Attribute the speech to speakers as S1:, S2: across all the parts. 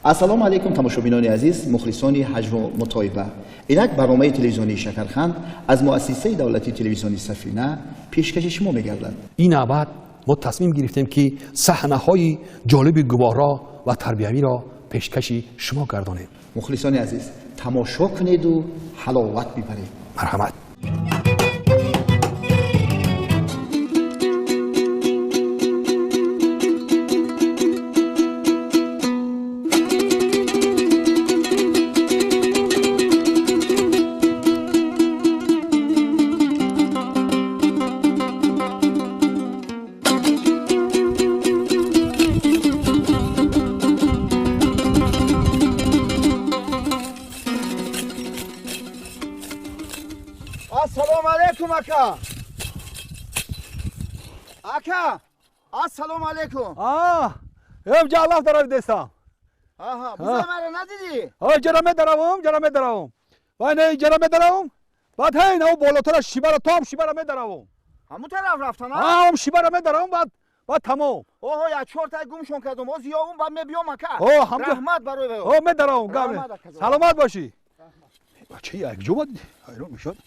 S1: Ассалому алайкум, тамошобинони азиз, мухлисони ҳаҷву мутоиба. Инак барномаи телевизионии Шакарханд аз муассисаи давлатии телевизиони Сафина пешкаши шумо мегардад.
S2: Ин навбат мо тасмим гирифтем, ки саҳнаҳои ҷолиби гуворо ва тарбиявиро пешкаши шумо гардонем.
S1: Мухлисони азиз, тамошо кунеду ҳаловат бибаред.
S2: Марҳамат.
S3: Ассалому алайкум, ака. Ака, ассалому алайкум.
S2: Ҷа аллаҳ дарави дестам.
S3: Аҳа, буза маро надидӣ?
S2: Ҷара медаравам, ҷара медаравам. Вай не, ҷара медаравам. Баъд ҳей, нав болотара шибара том шибара медаравам.
S3: Ҳамун тараф рафтан, а?
S2: Ҳам шибара медаравам, баъд тамом.
S3: Оҳо, як чортай гумшон кардум. Оз ёвум, баъд мебиём, ака. Раҳмат барои вай.
S2: О, медаравам, гап. Саломат бошӣ. Бача якҷо бад ҳайрон мешад.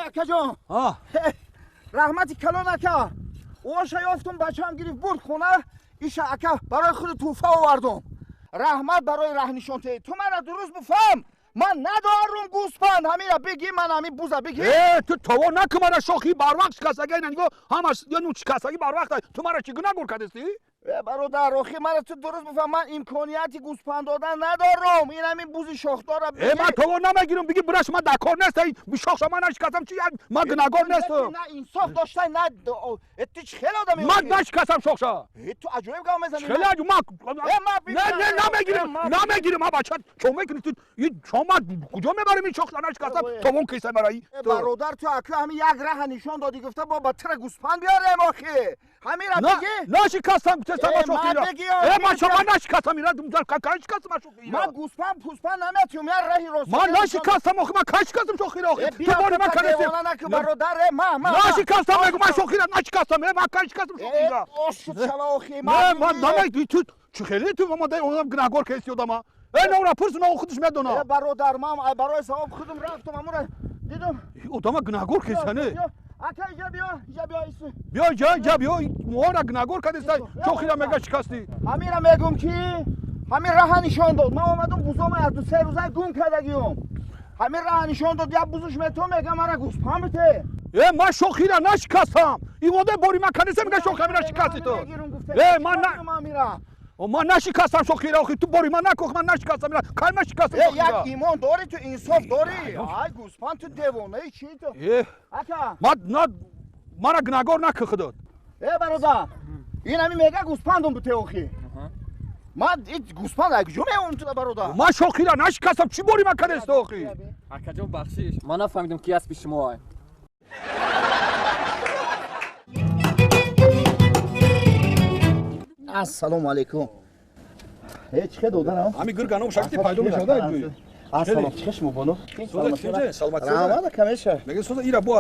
S3: Акаҷон, раҳмати калон, ака. Оша ёфтум, бачаам гирифт бурд хона. Иша, ака, барои худу тӯҳфа овардум. Раҳмат барои раҳнишонтаӣ. Ту мара дуруст бифаҳм, ман надорум гӯспанд. Ҳамира бигӣ, ман ҳамин буза бигӣ.
S2: Э, ту тово накун мара, шохи барвақт шикастагӣ. Ина нигоҳ, ҳамаш ну шикастагӣ барвақт. Ту мара чӣ гуна гур кардистӣ?
S3: Э, бародар, охи мара ту дуруст бифаҳм, ман имконияти гӯспанд додан надорум. Ин ҳамин бузи шохдора
S2: бигӣ. Э, ман тово намегирам, бигӣ бираш, ман дар кор нест. Шохша ман нашикастам, чи ман гунаҳгор нестам.
S3: На инсоф доштай, на ту чӣ хеле одами.
S2: Ман нашикастам шохша.
S3: Ту аҷоиб гап мезанӣ.
S2: Хеле аҷоиб. Ман не, не, намегирам, намегирам. Ма бача, чо мекунӣ ту? Ин чо ман куҷо мебарам ин шохша нашикастам? Товон киса мара.
S3: Бародар, ту аку ҳамин як раҳа нишон додӣ, гуфта бо ба тира гӯспанд биёрем охи. Ҳамира бигӣ?
S2: Нашикастам, гуфтестам ман шохира. Э, ман шома нашикастам, ира кай шикастам ман шохира?
S3: Ман гӯспанд пӯспанд наметиём, як раҳи рост.
S2: Ман нашикастам охи, ман кай шикастам шохира охи? Ту бори ман кардестӣ.
S3: Бародар, э, ма, ма.
S2: Нашикастам, мегӯ ман шохира нашикастам, э, ман кай шикастам шохира?
S3: Ош шуд шава охи.
S2: Не, ман намегӯ, ту чӣ хеле ту ма дай одам гунаҳгор кести одама. Э, на ура пурс, на худаш медона.
S3: Э, бародар, ман барои савоб худум рафтам, амура дидум.
S2: Одама гунаҳгор кести, не?
S3: Ака, иҷа биё, иҷа биё, ису.
S2: Биё иҷа, иҷа биё, моро гунаҳгор кардистай, шохира мега шикастӣ.
S3: Ҳамира мегӯм, ки ҳамин раҳа нишон дод. Ман омадум, бузома як ду се рӯза гум кардагиём. Ҳамин раҳа нишон дод, як бузуш метавон, мега мара гӯспанд бите.
S2: Э, ман шохира нашикастам. Иводе бори ман кардиста, мега шохира шикасти ту. Э, ман на ман нашикастам шохира охи, ту бори ман накох, ман нашикастам. Кай ман шикастам шохира?
S3: Як имон дорӣ ту, инсоф дорӣ? Ай гӯспанд, ту девонаи чӣ ту?
S2: Э,
S3: ака,
S2: ман на мара гунаҳгор накун худот.
S3: Э, бародар, ин ҳамин мега гӯспандум бите охи. Ман гӯспанд ай куҷо меёвам ту, бародар?
S2: Ман шохира нашикастам, чӣ бори ман кардест охи?
S4: Акаҷон, бахшиш, ман нафаҳмидам, ки аспи шумо ай.
S3: Ассалому алайкум. Э, чӣ хел додарам?
S2: Ҳамин гирганом шакти пайдо мешавад ай.
S3: Ассалом, чӣ хел шумо, бону?
S2: Соза, саломат.
S3: Раҳмат, ака, меша.
S2: Мега соза, ира бо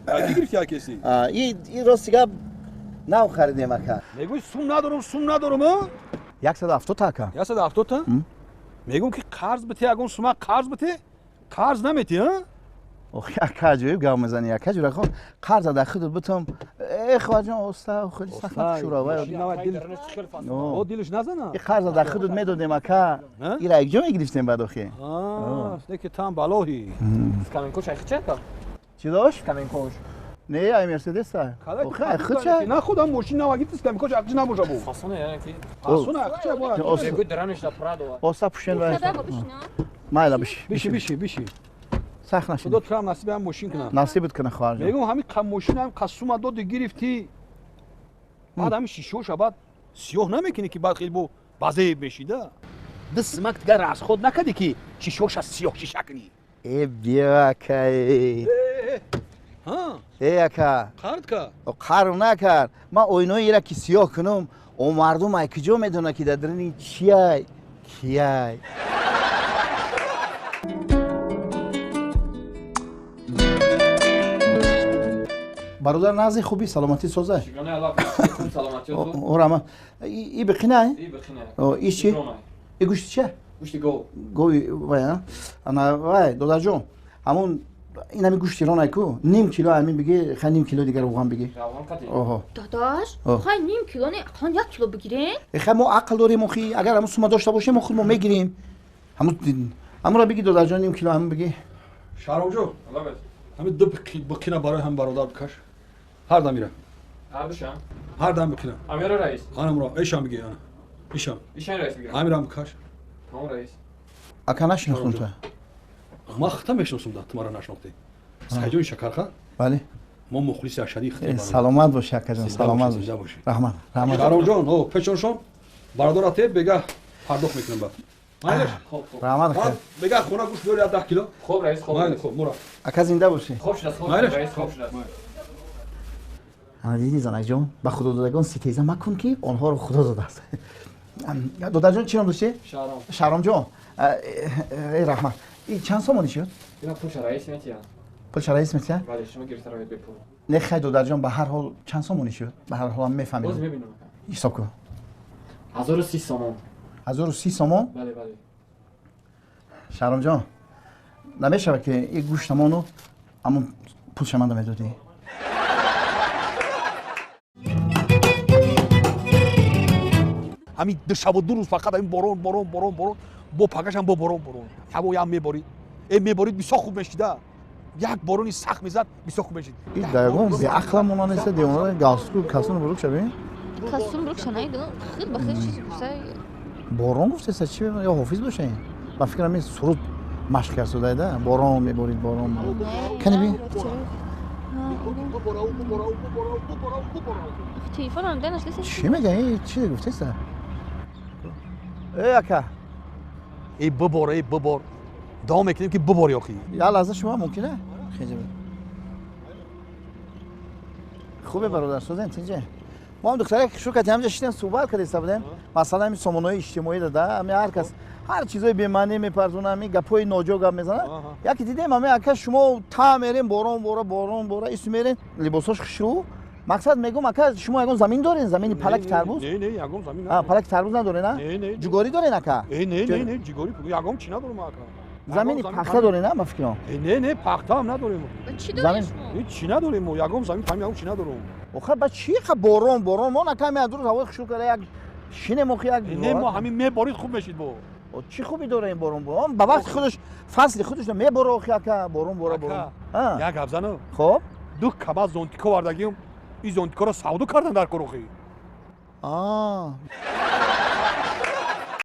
S2: ай гирифти ай кеси?
S3: И рости гап нав харидем, ака.
S2: Мегӯй сум надорум, сум надорум, а?
S3: 170 ака.
S2: 170 та? Мегӯм ки қарз бите, ягон сума қарз бите, қарз намети, а?
S3: Охи, ака, аҷоиб гап мезанӣ, ака ҷурахон. Қарза дар худут битам. Э, хоҳарҷон, оста, хеле сахт шура вай.
S2: О, дилаш назана.
S3: И қарза дар худут медодем, ака. Ира якҷо мегирифтем баъд охи.
S2: А, не ки там балоҳи.
S4: Скаменкош айхи ча, ака?
S3: Чӣ дошт?
S4: Скаменкош.
S3: Не, ай Мерседес а. Охи, ай худ ча?
S2: На худам мошин нава гирифти, скаменкош ақчи набоша бу.
S4: Фасоне, яъне ки.
S2: Фасоне ақчи бо.
S4: Мегӯй даранеш да Прадо.
S3: Оста пушен вай. Майла биши.
S2: Биши, биши, биши.
S3: Сахт нашид.
S2: Худо туам насиби ҳам мошин кунад.
S3: Насибат кунад, хоҳарҷон.
S2: Мегӯм ҳамин қа мошин ҳам қа сума доди гирифтӣ. Баъд ҳамин шишоша баъд сиёҳ намекунӣ, ки баъд хел бо Базеб мешида. Ду симак дигар расход накардӣ ки шишоша сиёҳ шиша кунӣ.
S3: Э биё акай. Э ака.
S2: Қард ка?
S3: Қарв накард. Ман оиноиро ки сиёҳ кунам, о мардум ай куҷо медонад ки дар даруни чиай, кияй. Бародар нағзи хуби саломатӣ соза? Орама. И биқинай? И чи? И гӯшти чия?
S4: Гӯшти гов.
S3: Гови вай, а? Ана вай, додарҷон, ҳамон ин ҳами гӯшти ронай ку, ним кило ҳамин биги, хай ним кило дигар равған биги. Оҳо.
S5: Додаш, хай ним кило не, қан як кило бигирем?
S3: Хай мо ақл дорем охи, агар ҳамон сума дошта бошем, мо худ мо мегирем. Ҳамонро биги додарҷон, ним кило ҳамон биги.
S2: Шаҳромҷон, ҳамин ду биқина барои ҳам бародар бикаш. Ҳар дам мира.
S4: Ҳардушам?
S2: Ҳар дам биқина.
S4: Амира раис.
S2: Анамро, ишам биги, ана. Ишам.
S4: Ишам раис бигирам.
S2: Амирам бикаш.
S4: Тамом раис.
S3: Ака нашинохтум ту.
S2: Ман хита мешиносум да, ту маро нашинохтӣ. Сайҷони Шакархан?
S3: Бале.
S2: Мо мухлиси ашадии хитем.
S3: Саломат бошӣ акаҷон, саломат бошӣ. Раҳмат, раҳмат.
S2: Шаҳромҷон, о, печоншон бародарате бега пардохт мекунам ба. Майлаш?
S3: Раҳмат.
S2: Бега хона гӯшт биёр 10 кило.
S4: Хоб раис, хоб.
S2: Майли, хоб, мура.
S3: Ака зинда бошӣ.
S4: Хоб шудааст, хоб раис, хоб шудааст.
S3: Ана дидӣ занакҷон, ба худододагон ситеза макун ки онҳоро худо додааст. Додарҷон чӣ ном доштӣ?
S4: Шаҳром.
S3: Шаҳромҷон, эй раҳмат. И чанд сомонӣ шуд?
S4: Ина пулша раис метиҳад.
S3: Пулша раис метиҳад?
S4: Бале, шумо гирифта равед бепул.
S3: Не хай додарҷон, ба ҳар ҳол чанд сомонӣ шуд? Ба ҳар ҳол ҳам мефаҳмидам.
S4: Боз мебинам.
S3: Ҳисоб кун.
S4: 1030 сомон.
S3: 1030 сомон?
S4: Бале, бале.
S3: Шаҳромҷон, намешавад ки ин гӯштамону ҳамон пулша манда медодӣ?
S2: Ҳамин ду шабу ду рӯз фақат ҳамин борон, борон, борон, борон, бо пагашам бо борон, борон. Ҳавоям меборид. Э меборид бисёр хуб мешида. Як борони сахт мезад, бисёр хуб мешид.
S3: Ин даягон беақлам монан неста, девона галстуку касуну бурук шаби?
S5: Касун бурук шанай, хид ба хид чиз гуфта.
S3: Борон гуфтеса чи ё ҳофиз боша ин? Ба фикрам ин суруд машқ кард борон меборид, борон. Кани би?
S5: Телефонам дай нашлеса.
S3: Чӣ мега? Ин чи гуфтеса? Эй ака.
S2: Эй бибор, эй бибор. Давом мекунем ки бибор ёхи.
S3: Як лаҳза шумо мумкина? Хеҷа. Хубе бародар, созен тинҷе. Мо ҳам духтарак шу кати ҳамҷа шидем суҳбат кардеста будем. Масалан ҳамин сомонаҳои иҷтимоӣ дада, ҳамин ҳар кас ҳар чизои бемаънӣ мепартона, ҳамин гапҳои ноҷо гап мезанад. Яке дидем ҳамин ака шумо та мерем борон бора, борон бора, ису мерем, либосош хушрӯ. Мақсад мегӯм ака шумо ягон замин дорен? Замини палаки тарбуз?
S2: Не, не, ягон замин надорем.
S3: Палаки тарбуз надорен, а?
S2: Не, не.
S3: Ҷугорӣ дорен ака?
S2: Не, не, не, ҷугорӣ ягон чи надорем ака.
S3: Замини пахта дорен, а, ба фикрам?
S2: Не, не, пахта ҳам надорем.
S5: Чӣ дорем шумо?
S2: Чӣ надорем мо, ягон замин пам ягон чи надорем.
S3: Охир ба чӣ ха борон, борон, мо ака ҳамин рӯз ҳавои хушук карда як шинем охи як.
S2: Не, мо ҳамин меборид хуб мешид бо.
S3: Чӣ хубӣ дора ин борон борон? Ба вақти худаш фасли худаш мебора охи ака, борон бора, борон.
S2: Як гап занам.
S3: Хоб?
S2: Ду каба зонтико вардагим, ин зонтикоро савдо кардан дар кор охи.
S3: Аа.